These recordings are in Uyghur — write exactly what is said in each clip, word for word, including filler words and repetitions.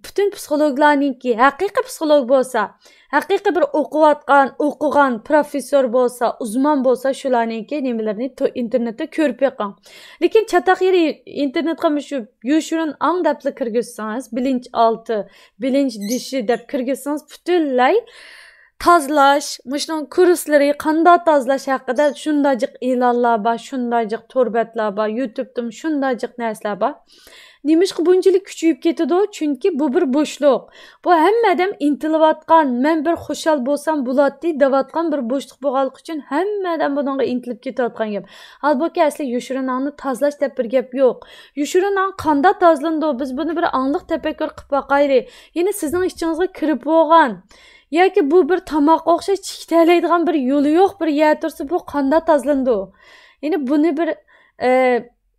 پۈتۈن پسىخولوگلارنىڭكى، ھەقىقىي پسىخولوگ بولسا، ھەقىقىي بىر ئوقۇۋاتقان، ئوقۇغان پروفېسسور بولسا، ئۇزمان بولسا، شۇلارنىڭكى نېمىلىرىنى تو-، ئىنتېرنېتتا كۆرۈپ بېقىڭ. لېكىن چاتاق يېرى ئىنتېرنېتقا مۇشۇ يوشۇرۇن ئاڭ دەپلا كىرگۈزسىڭىز، بىلىنچ ئالتە، بىلىنچ دېشى دەپ كىرگۈزسىڭىز، پۈتۈنلەي تازىلاش، مۇشۇنىڭ كۇرسلىرى، قانداق تازىلاش ھەققىدە شۇنداق جىق ئېلانلار بار، شۇنداق جىق تور بەتلەر بار، يۇتۇبتىمۇ شۇنداق جىق نەرسىلەر بار. نېمىشقا بۇنچىلىك كۈچىيىپ كېتىدۇ؟ چۈنكى بۇ بىر بوشلۇق. بۇ ھەممە ئادەم ئىنتىلىۋاتقان، مەن بىر خۇشال بولسام بولاتتى دەۋاتقان بىر بوشلۇق بولغانلىقى ئۈچۈن ھەممە ئادەم بۇنىڭغا ئىنتىلىپ كېتىۋاتقان گەپ. ھالبۇكى ئەسلى يوشۇرۇن ئاڭنى تازىلاش دەپ بىر گەپ يوق. يوشۇرۇن ئاڭ قانداق تازىلىنىدۇ؟ بىز بۇنى بىر ئاڭلىق تەپەككۇر قىلىپ باقايلى. يەنى سىزنىڭ ئىچىڭىزگە كىرىپ بولغان ياكى بۇ بىر تاماققا ئوخشاش چىقىتەلەيدىغان بىر يولى يوق بىر يەر تۇرسا، بۇ قانداق تازىلىنىدۇ؟ يەنى بۇنى بىر، ئە،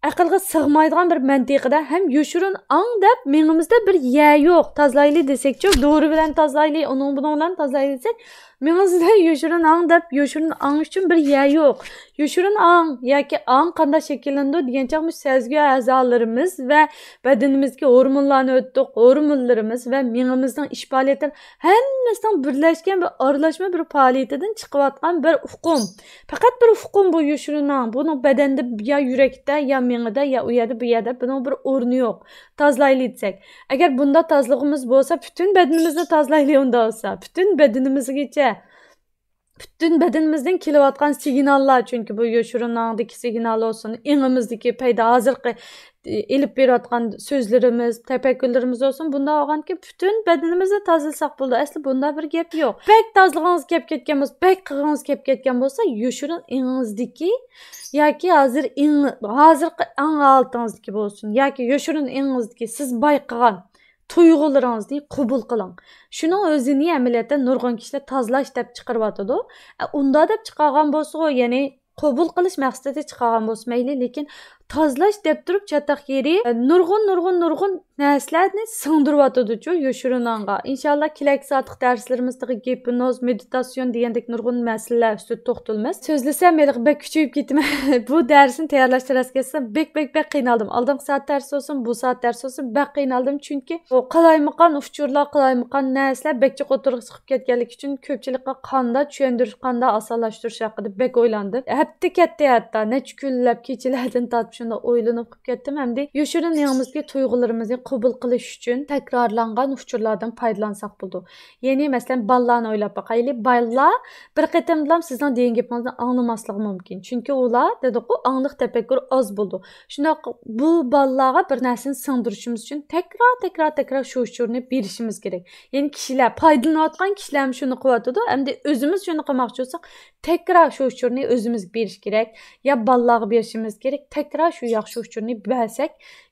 ئەقىلگە سىغمايدىغان بىر مەنتىقىدە ھەم يوشۇرۇن ئاڭ دەپ مېڭىمىزدە بىر يەر يوق. تازىلايلى دېسەكچۇ، دورا بىلەن تازىلايلى، ئۇنىڭ بۇنىڭ بىلەن تازىلايلى دېسەك، مېڭىمىزدە يوشۇرۇن ئاڭ دەپ، يوشۇرۇن ئاڭ ئۈچۈن بىر يەر يوق. يوشۇرۇن ئاڭ ياكى ئاڭ قانداق شەكىللىنىدۇ دېگەن چاغ، مۇشۇ سەزگۈ ئەزالىرىمىز ۋە بەدىنىمىزدىكى ھورمونلارنى ئۆتتۇق. ھورمونلىرىمىز ۋە مېڭىمىزنىڭ ئىش پائالىيەتلىرى ھەممىسىنىڭ بىرلەشكەن بىر ئارىلاشما بىر پائالىيىتىدىن چىقىۋاتقان بىر ئۇقۇم. پەقەت بىر ئۇقۇم بۇ يوشۇرۇن ئاڭ. بۇنىڭ بەدەندە يا يۈرەكتە، يا مېڭىدە، يا ئۇ يەردە، بۇ يەردە بۇنىڭ بىر ئورنى يوق. تازىلايلى دېسەك. ئەگەر بۇنداق تازىلىغۇمىز بولسا، پۈتۈن بەدىنىمىزنى تازىلايلى ئۇنداق بولسا. پۈتۈن بەدىنىمىزگىچە، پۈتۈن بەدىنىمىزدىن كېلىۋاتقان سىگناللار، چۈنكى بۇ يوشۇرۇن ئاڭدىكى سىگنال بولسۇن، ئېڭىمىزدىكى پەيدا، ھازىرقى، ئېلىپ بېرىۋاتقان سۆزلىرىمىز، تەپەككۇرلىرىمىز بولسۇن، بۇنداق بولغاندىكىن پۈتۈن بەدىنىمىزنى تازىلىساق بولىدۇ. ئەسلى بۇنداق بىر گەپ يوق. بەك تازىلىغىڭىز كەپ كەتكەن بولسا، بەك قىلغىڭىز كەپ كەتكەن بولسا، يوشۇرۇن ئېڭىڭىزدىكى ياكى ھازىر ئېڭ-، ھازىرقى ئاڭ ھالىتىڭىزدىكى بولسۇن، ياكى يوشۇرۇن ئېڭىڭىزدىكى سىز بايقىغان تۇيغۇلىرىڭىزنى قوبۇل قىلىڭ. شۇنىڭ ئۆزىنى ئەمەلىيەتتە نۇرغۇن كىشىلەر تازىلاش دەپ چىقىرىۋاتىدۇ. ئە، ئۇنداق دەپ چىقارغان بولسىغۇ، يەنى قوبۇل قىلىش مەقسىتىدە چىقارغان بولسا مەيلى، لېكىن تازىلاش دەپ تۇرۇپ چاتاق يېرى، ئە، نۇرغۇن، نۇرغۇن، نۇرغۇن نەرسىلەرنى سىڭدۈرۈۋاتىدۇچۇ يوشۇرۇن ئاڭغا. ئىنشاللا كېلەكسى سائەتلىك دەرسلىرىمىزدىغۇ گىپنوز، مېدىتاتسىيون دېگەندەك نۇرغۇن مەسىلىلەر ئۈستىدە توختىلىمىز. سۆزلىسەم ھېلىقى بەك كۈچىيىپ كېتىمەن. بۇ دەرسنى تەييارلاشتا راست كەتسە بەك، بەك، بەك قىينالدىم. ئالدىنقى سائەت دەرس بولسۇن، بۇ سائەت دەرس بولسۇن، بەك قىينالدىم. چۈنكى بۇ قالايمىقان ئۇچۇرلار، قالايمىقان نەرسىلەر بەك جىق ئوتتۇرىغا چىقىپ كەتكەنلىكى ئۈچۈن كۆپچىلىكقە قانداق چۈشەندۈرۈش، قانداق ئاسانلاشتۇرۇش ھەققىدە بەك ئويلاندىم. ھەپتە كەتتى ھەتتا، نەچچە كۈنلەپ كېچىلەردىن تارتىپ شۇنداق ئويلىنىپ كەتتىم. ئەمدى يوشۇرۇن ئېڭىمىزدىكى تۇيغۇلىرىمىزنى قوبۇل قىلىش ئۈچۈن تەكرارلانغان ئۇچۇرلاردىن پايدىلانساق بولىدۇ. يەنى، مەسىلەن، بالىلارنى ئويلاپ باقايلى. بالىلار بىر قېتىمدىلا سىزنىڭ دېگەن گېپىڭىزنى ئاڭلىماسلىقى مۇمكىن. چۈنكى ئۇلار، دېدۇققۇ، ئاڭلىق تەپەككۇر ئاز بولىدۇ. شۇنداق، بۇ بالىلارغا بىر نەرسىنى سىڭدۈرۈشىمىز ئۈچۈن تەكرار، تەكرار، تەكرار شۇ ئۇچۇرنى بېرىشىمىز كېرەك. يەنى كىشىلەر، پايدىلىنىۋاتقان كىشىلەرمۇ شۇنى قىلىۋاتىدۇ. ئەمدى ئۆزىمىز شۇنى قىلماقچى بولساق، تەكرار شۇ ئۇچۇرنى ئۆزىمىزگە بېرىش كېرەك، يا بالىلارغا بېرىشىمىز كېرەك. تەكرار شۇ ياخشى ئۇچۇرنى بەرسەك،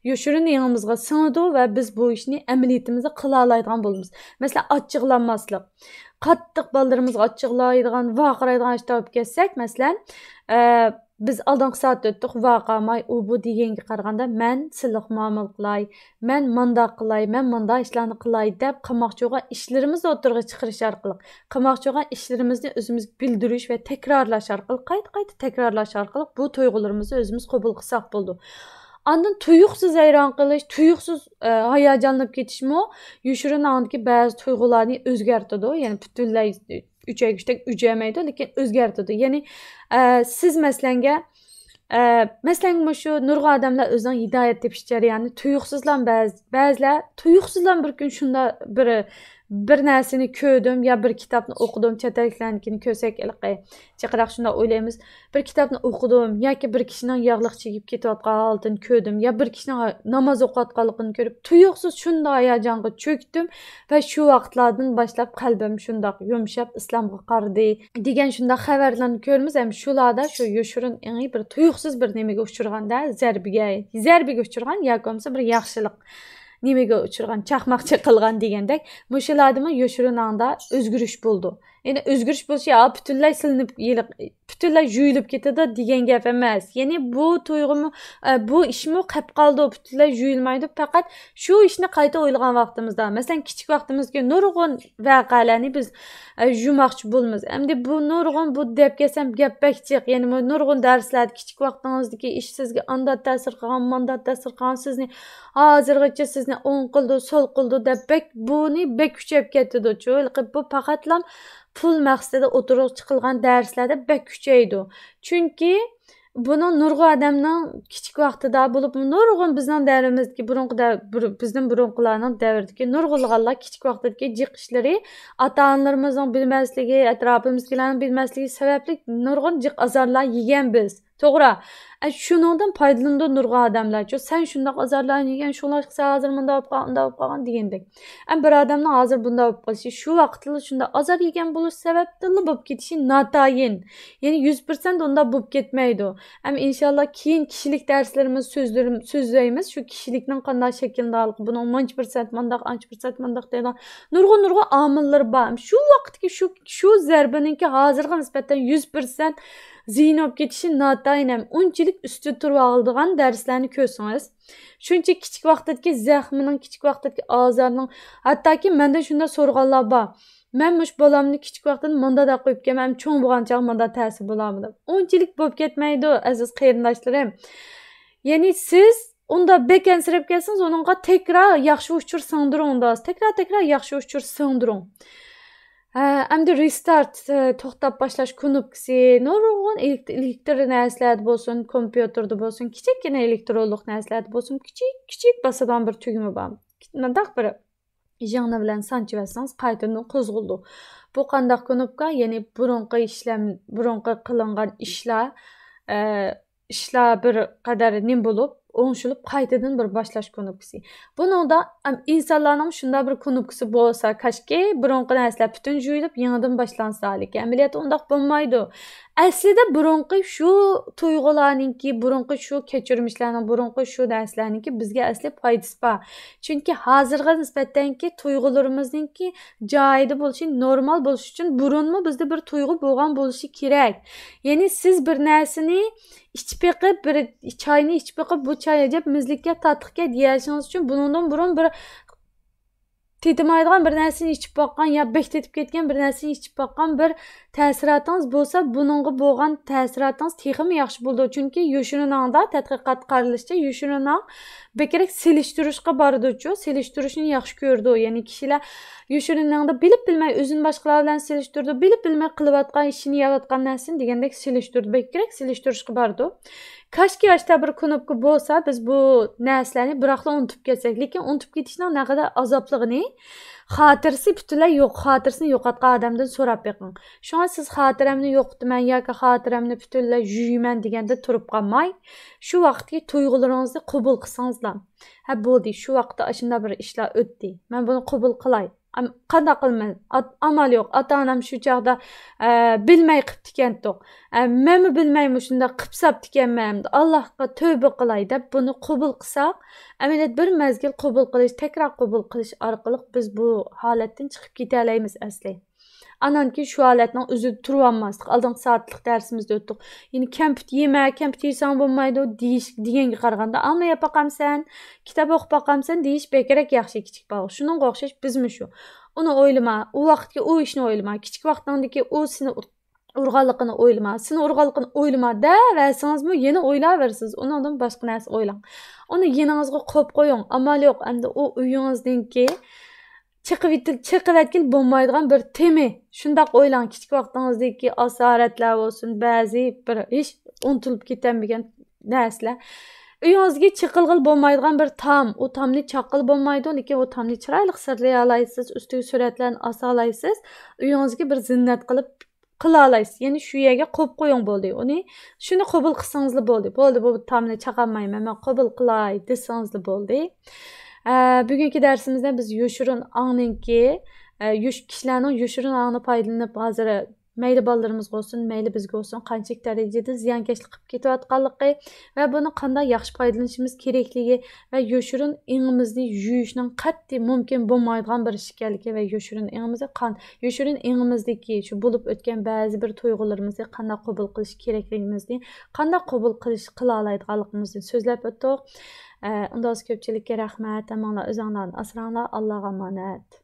يوشۇرۇن ئېڭىمىزغا سىڭىدۇ ۋە بىز بۇ ئىشنى ئەمەلىيىتىمىزدە قىلالايدىغان بولىمىز. مەسىلەن، ئاچچىقلانماسلىق. قاتتىق بالىلىرىمىزغا ئاچچىقلايدىغان، ۋارقىرايدىغان ئىش تاپىپ كەتسەك، مەسىلەن، ئە، بىز ئالدىنقى سائەتتە ئۆتتۇق، ۋارقىرىماي، ئۇ بۇ دېگەنگە قارىغاندا، مەن سىلىق مۇئامىلە قىلاي، مەن مانداق قىلاي، مەن مانداق ئىشلارنى قىلاي دەپ، قىلماقچى بولغان ئىشلىرىمىزنى ئوتتۇرىغا چىقىرىش ئارقىلىق، قىلماقچى بولغان ئىشلىرىمىزنى ئۆزىمىزگە بىلدۈرۈش ۋە تەكرارلاش ئارقىلىق، قايتا-قايتا تەكرارلاش ئارقىلىق بۇ تۇيغۇلىرىمىزنى ئۆزىمىز قوبۇل قىلساق بولىدۇ. ئاندىن تۇيۇقسىز ھەيران قېلىش، تۇيۇقسىز، ئە، ھاياجانلىنىپ كېتىشمۇ يوشۇرۇن ئاڭدىكى بەزى تۇيغۇلارنى ئۆزگەرتىدۇ. يەنى پۈتۈنلەي ئۈچەيگۈچتەك ئۈجەيمەيدۇ، لېكىن ئۆزگەرتىدۇ. يەنى، ئە، سىز مەسىلەنگە، ئە، مەسىلەن، مۇشۇ نۇرغۇن ئادەملەر ئۆزىنىڭ ھىدايەت تېپىش جەريانىنى تۇيۇقسىزلا بەز-، بەزىلەر تۇيۇقسىزلا بىر كۈن شۇنداق بىر، بىر نەرسىنى كۆردۈم يا بىر كىتابنى ئوقۇدۇم، چەت ئەللىكلەرنىڭكىنى كۆرسەك، ھېلىقى جىقراق شۇنداق ئويلايمىز. بىر كىتابنى ئوقۇدۇم ياكى بىر كىشىنىڭ ياغلىق چىگىپ كېتىۋاتقان ھالىتىنى كۆردۈم يا بىر كىشىنىڭ ناماز ئوقۇۋاتقانلىقىنى كۆرۈپ، تۇيۇقسىز شۇنداق ھاياجانغا چۆكتۈم ۋە شۇ ۋاقىتلاردىن باشلاپ قەلبىم شۇنداق يۇمشاپ، ئىسلامغا قارىدى دېگەن شۇنداق خەۋەرلەرنى كۆرىمىز. ھەم شۇلاردا شۇ يوشۇرۇن ئېڭى بىر تۇيۇقسىز بىر نېمىگە ئۇچرىغاندا، زەربىگە، زەربىگە ئۇچرىغان ياكى بولمىسا بىر ياخشىلىق نېمىگە ئۇچرىغان، چاقماق چېقىلغان دېگەندەك، مۇشۇلاردىمۇ يوشۇرۇن ئاڭدا ئۆزگىرىش بولىدۇ. يەنى ئۆزگىرىش بولۇشى، يا پۈتۈنلەي سېلىنىپ، پۈتۈنلەي يۇيۇلۇپ كېتىدۇ دېگەن گەپ ئەمەس. يەنى بۇ تۇيغۇمۇ، بۇ ئىشمۇ قېپ قالىدۇ، پۈتۈنلەي يۇيۇلمايدۇ. پەقەت شۇ ئىشنى قايتا ئويلىغان ۋاقتىمىزدا، مەسىلەن، كىچىك ۋاقتىمىزدىكى نۇرغۇن ۋەقەلەرنى بىز يۇماقچى بولىمىز. ئەمدى بۇ نۇرغۇن، بۇ دەپ كەلسەم گەپ بەك جىق. يەنى بۇ نۇرغۇن دەرسلەردە كىچىك ۋاقتىڭىزدىكى ئىش سىزگە ئانداق تەسىر قىلغان، مانداق تەسىر قىلغان، سىزنى ھازىرغىچە سىزنى ئوڭ قىلدى، سول قىلدى دەپ بەك، بۇنى بەك كۈچەپ كەتتىدۇچۇ. ھېلىقى بۇ پەقەتلا پۇل مەقسىتىدە ئوتتۇرىغا چىقىلغان دەرسلەردە بەك كۈچەيدۇ. چۈنكى بۇنىڭ نۇرغۇن ئادەمنىڭ كىچىك ۋاقتىدا بولۇپ، نۇرغۇن بىزنىڭ دەۋرىمىزدىكى بۇرۇنقى دەۋ-، بۇر-، بىزدىن بۇرۇنقىلارنىڭ دەۋرىدىكى نۇرغۇنلىغانلار كىچىك ۋاقتىدىكى جىق ئىشلىرى ئاتا-ئانىلىرىمىزنىڭ بىلمەسلىكى، ئەتراپىمىزدىكىلەرنىڭ بىلمەسلىكى سەۋەبلىك نۇرغۇن جىق ئازارلار يېگەن بىز. توغرا. ئە، شۇنىڭدىن پايدىلىنىدۇ نۇرغۇن ئادەملەرچۇ. سەن شۇنداق ئازارلارنى يېگەن، شۇڭلاشقا سەن ھازىر مۇنداق بولۇپ قالغان، ئۇنداق بولۇپ قالغان دېگەندەك. ئەم، بىر ئادەمنىڭ ھازىر بۇنداق بولۇپ قېلىشى، شۇ ۋاقىتلا شۇنداق ئازار يېگەن بولۇش سەۋەبتىنلا بولۇپ كېتىشى ناتايىن. يەنى يۈز پىرسەنت ئۇنداق بولۇپ كەتمەيدۇ. ئەم، ئىنشاللا كېيىن كىشىلىك دەرسلىرىمىز سۆزلىرىم-، سۆزلەيمىز. شۇ كىشىلىكنىڭ قانداق شەكىلدە، بۇنىڭ مۇنچە پىرسەنت مانداق، ئانچە پىرسەنت مانداق دەيدىغان نۇرغۇن، نۇرغۇن ئامىللىرى بار. شۇ ۋاقىتتىكى شۇ، شۇ زەربىنىڭكى ھازىرغا نىسبەتەن يۈز پىرسەنت زىيىنى بولۇپ كېتىشى ناتايىن ھەم ئۇنچىلىك ئۈستىدە تۇرۇۋالىدىغان دەرسلەرنى كۆرسىڭىز، شۇنچە كىچىك ۋاقتىدىكى زەخمىنىڭ، كىچىك ۋاقتىدىكى ئازارنىڭ، ھەتتاكى مەندىن شۇنداق سورىغانلار بار. مەن مۇشۇ بالامنى كىچىك ۋاقتىدىن مۇنداق قويۇپ كەلمەم، چوڭ بولغانچە مۇنداق تەسىر بولامدۇ؟ ئۇنچىلىك بولۇپ كەتمەيدۇ، ئەزىز قېرىنداشلىرىم. يەنى سىز ئۇنداق بەك ئەنسىرەپ كەتسىڭىز، ئۇنىڭغا تەكرار ياخشى ئۇچۇر سىڭدۈرۈڭ، ئۇنداق تەكرار، تەكرار ياخشى ئۇچۇر سىڭدۈرۈڭ. ھە، ئەمدى رېستارت، توختاپ باشلاش كۇنۇپكىسى، نۇرغۇن ئېلېكت-، ئېلېكتر نەرسىلەردە بولسۇن، كومپيۇتېردا بولسۇن، كىچىككىنە ئېلېكترونلۇق نەرسىلەردە بولسۇن، كىچىك، كىچىك باسىدىغان بىر تۈگمە بار. مۇنداق بىر يىڭنە بىلەن سانچىۋەتسىڭىز، قايتىدىن قوزغىلىدۇ. بۇ قانداق كۇنۇپكا؟ يەنى بۇرۇنقى ئىشلەم-، بۇرۇنقى قىلىنغان ئىشلار، ئە، ئىشلار بىر قەدەر نېمە بولۇپ، ئوڭشىلىپ، قايتىدىن بىر باشلاش كۇنۇپكىسى. بۇنىڭدا، ئەم، ئىنسانلارنىڭ شۇنداق بىر كۇنۇپكىسى بولسا، كاشكى، بۇرۇنقى نەرسىلەر پۈتۈن جۇيۇلۇپ، يېڭىدىن باشلانسا، لېكىن ئەمەلىيەتتە ئۇنداق بولمايدۇ. ئەسلىدە بۇرۇنقى شۇ تۇيغۇلارنىڭكى، بۇرۇنقى شۇ كەچۈرمىشلەرنىڭ، بۇرۇنقى شۇ نەرسىلەرنىڭكى بىزگە ئەسلى پايدىسى بار. چۈنكى ھازىرغا نىسبەتەنكى تۇيغۇلىرىمىزنىڭكى جايىدا بولۇشى، نورمال بولۇشى ئۈچۈن بۇرۇنمۇ بىزدە بىر تۇيغۇ بولغان بولۇشى كېرەك. يەنى سىز بىر نەرسىنى ئىچىپ بېقىپ، بىر چاينى ئىچىپ بېقىپ، بۇ چاي ئەجەب مېزىلىككەن، تاتلىقكەن دېيەلىشىڭىز ئۈچۈن بۇنىڭدىن بۇرۇن بىر تېتىمايدىغان بىر نەرسىنى ئىچىپ باققان يا بەك تېتىپ كەتكەن بىر نەرسىنى ئىچىپ باققان بىر تەسىراتىڭىز بولسا، بۇنىڭغا بولغان تەسىراتىڭىز تېخىمۇ ياخشى بولىدۇ. چۈنكى يوشۇرۇن ئاڭدا تەتقىقات قارىلىشىچە، يوشۇرۇن ئاڭ بەكرەك سېلىشتۇرۇشقا بارىدۇچۇ، سېلىشتۇرۇشنى ياخشى كۆرىدۇ. يەنى كىشىلەر يوشۇرۇن ئاڭدا بىلىپ بىلمەي ئۆزىنى باشقىلار بىلەن سېلىشتۇرىدۇ، بىلىپ بىلمەي قىلىۋاتقان ئىشىنى، يەۋاتقان نەرسىنى دېگەندەك سېلىشتۇرىدۇ، بەكرەك سېلىشتۇرۇشقا بارىدۇ. كاشكى ئاشتا بىر كۇنۇپكا بولسا، بىز بۇ نەرسىلەرنى بىراقلا ئۇنتۇپ كەتسەك. لېكىن ئۇنتۇپ كېتىشنىڭ نەقەدەر ئازابلىقىنى، خاتىرىسى پۈتۈنلەي يوق، خاتىرىسىنى يوقاتقان ئادەمدىن سوراپ بېقىڭ. شۇڭا سىز خاتىرەمنى يوقىتىمەن ياكى خاتىرەمنى پۈتۈنلەي يۇيىمەن دېگەندە تۇرۇپ قالماي، شۇ ۋاقىتتىكى تۇيغۇلىرىڭىزنى قوبۇل قىلسىڭىزلا، ھە، بولدى، شۇ ۋاقىتتا ئاشۇنداق بىر ئىشلار ئۆتتى، مەن بۇنى قوبۇل قىلاي. ئام-، قانداق قىلىمەن؟ ئات-، ئامال يوق. ئاتا-ئانام شۇ چاغدا، ئە، بىلمەي قىپتىكەنتۇق. ئە، مەنمۇ بىلمەي مۇشۇنداق قىپ ساپتىكەنمەن. ئاللاھقا تۆبە قىلاي دەپ بۇنى قوبۇل قىلساق، ئەمەلىيەت بىر مەزگىل قوبۇل قىلىش، تەكرار قوبۇل قىلىش ئارقىلىق بىز بۇ ھالەتتىن چىقىپ كېتەلەيمىز ئەسلى. ئانان كېيىن شۇ ھالەتنىڭ ئۆزىدە تۇرۇۋالماسلىق. ئالدىنقى سائەتلىق دەرسىمىزدە ئۆتتۇق. يەنى كەمپۈت يېمە، كەمپۈت يېسەڭ بولمايدۇ دېيىش، دېگەنگە قارىغاندا، ئالما يەپ باقامسەن، كىتاب ئوقۇپ باقامسەن دېيىش بەكرەك ياخشى كىچىك بالىغا. شۇنىڭغا ئوخشاش بىزمۇ شۇ. ئۇنى ئويلىما، ئۇ ۋاقىتتىكى ئۇ ئىشنى ئويلىما. كىچىك ۋاقتىڭدىكى ئۇ سېنى ئۇ-، ئۇرغانلىقىنى ئويلىما، سېنى ئۇرغانلىقىنى ئويلىما دەۋەرسىڭىزمۇ يەنە ئويلاۋېرىسىز. ئۇنىڭدىن باشقا نەرسە ئويلاڭ. ئۇنى يېنىڭىزغا قويۇپ قويۇڭ. ئامال يوق، ئەمدى ئۇ ئۆيىڭىزنىڭكى چېقىۋېتىل-، چېقىۋەتكىلى بولمايدىغان بىر تېمى. شۇنداق ئويلاڭ، كىچىك ۋاقتىڭىزدىكى ئاسارەتلەر بولسۇن، بەزى بىر ھېچ ئۇنتۇلۇپ كېتەلمىگەن نەرسىلەر. ئۆيىڭىزگە چېقىلغىلى بولمايدىغان بىر تام. ئۇ تامنى چاققىلى بولمايدۇ، لېكىن ئۇ تامنى چىرايلىق سىرلىيالايسىز، ئۈستىگە سۈرەتلەرنى ئاسالايسىز، ئۆيىڭىزگە بىر زىننەت قىلىپ قىلالايسىز. يەنى شۇ يەرگە قويۇپ قويۇڭ بولدى. ئۇنى، شۇنى قوبۇل قىلسىڭىزلا بولدى. بولدى، بۇ تامنى چاقالمايمەن، مەن قوبۇل قىلاي دېسىڭىزلا بولدى. ئە، بۈگۈنكى دەرسىمىزدە بىز يوشۇرۇن ئاڭنىڭكى، ئە، يوش-، كىشىلەرنىڭ يوشۇرۇن ئاڭنى پايدىلىنىپ ھازىر مەيلى بالىلىرىمىزغا بولسۇن، مەيلى بىزگە بولسۇن، قانچىلىك دەرىجىدە زىيانكەشلىك قىلىپ كېتىۋاتقانلىقى ۋە بۇنى قانداق ياخشى پايدىلىنىشىمىز كېرەكلىكى ۋە يوشۇرۇن ئېڭىمىزنى يۇيۇشنىڭ قەتئىي مۇمكىن بولمايدىغان بىر ئىش ئىكەنلىكى ۋە يوشۇرۇن ئېڭىمىزنى قان-، يوشۇرۇن ئېڭىمىزدىكى شۇ بولۇپ ئۆتكەن بەزى بىر تۇيغۇلىرىمىزنى قانداق قوبۇل قىلىش كېرەكلىكىمىزنى، قانداق قوبۇل قىلىش، قىلالايدىغانلىقىمىزنى سۆزلەپ ئۆتتۇق. ئە، ئۇنداق بولسا كۆپچىلىككە رەھمەت، ھەممىڭلار ئۆزۈڭلارنى ئاسراڭلار، ئاللاغا ئامانەت.